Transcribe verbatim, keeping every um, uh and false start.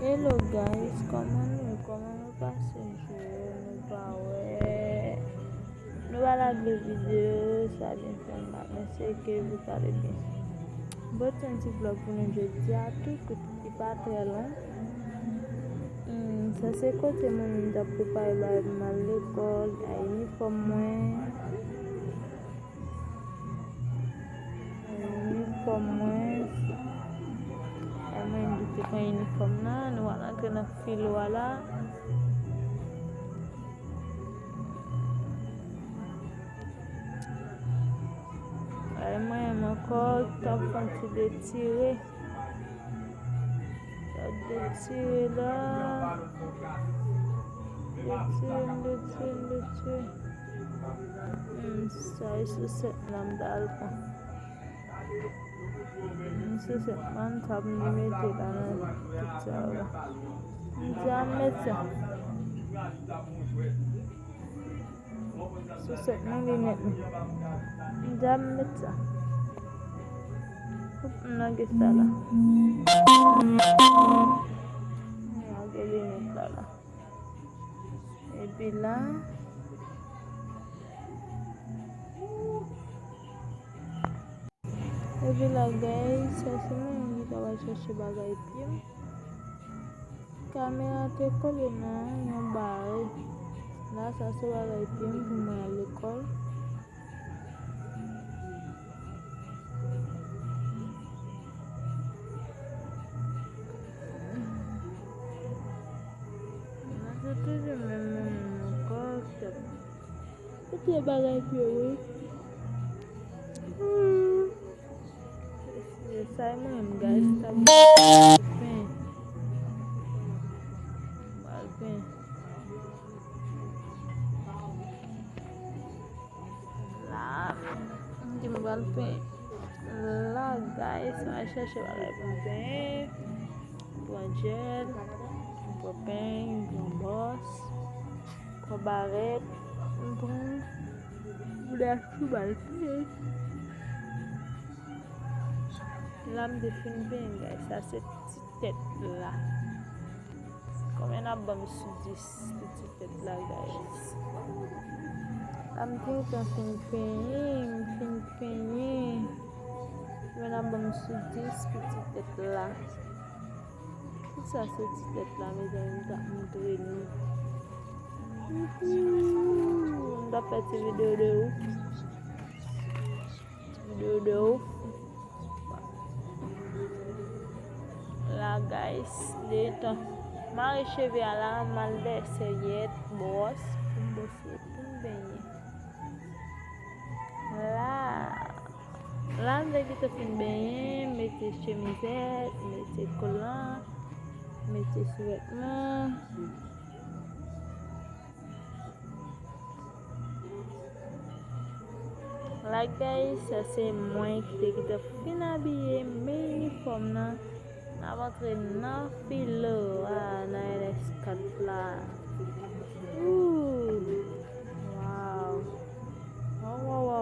Hello guys, kòman nou ye? Kòman nou pase jou yo? Nou pa wè, nou pa lage videyo, sa byen fè m la, men se ke nou pale byen. Bon, ti yon ti vlòg pou nou jodi a tou kout, li pa trè long. Hmm, sa se kote mwen menm t ap prepare bagay pou m al lekòl, a inifòm mwen. Inifòm mwen. Ay, mwen di te pran inifòm nan, nou al antre nan filo a la. Ay, mwen menm ankò, t ap fè yon ti detire. T ap detire la. Detire, detire, detire. Hmm, sa e sousèt mwen m ta al pran. Hmm, sousèt mwen m t ap mete la nan tout sa yo la. M di a m met sa. Sousèt mwen, linèt mwen. M di a m met sa. Fòk m lage sa la. M lage linèt la la. Epi la. Epi la, guys, sa se mwen menm ki ta pral chèche bagay pye m. Kamera te kole nan yon bare. La, sa se bagay pye m pou mwen al lekòl. Mwen se toujou menm, menm, menm ankò, kèt. Kote bagay pye wi. Hmm. Sa e mwen menm, guys, sa pen. Bal pen. La, m di m pral pen. La, guys, mwen al chèche bagay pou m pen. M pran jèl, m pran peny, m pran bwòs, m pran barèt, m pran boulèt pou m al pen. La, m te fin pen, guys. Sa se ti tèt la. Konbyen n ap ban m sou dis pou ti tèt la, guys? La m gentan fin penyen, m fin penyen. Konbyen n ap ban m sou dis pou ti tèt la? Tout sa se ti tèt la, mezanmi, m t ap montre nou. Uhuu, m t ap fè ti videyo de ouf. Ti videyo de ouf. La, guys, letan mare cheve a la, m al dèyè sèvyèt, bwòs, pou m bwose, pou m benyen. La, la, m te gentan fin benyen, mete chemizèt, mete kolan, mete sou vètman. La, guys, sa se mwen ki te gentan fin abiye, men inifòm nan, n ap antre nan filo a, nan L S kat la. Ooh, wow. Wow, wow, wow.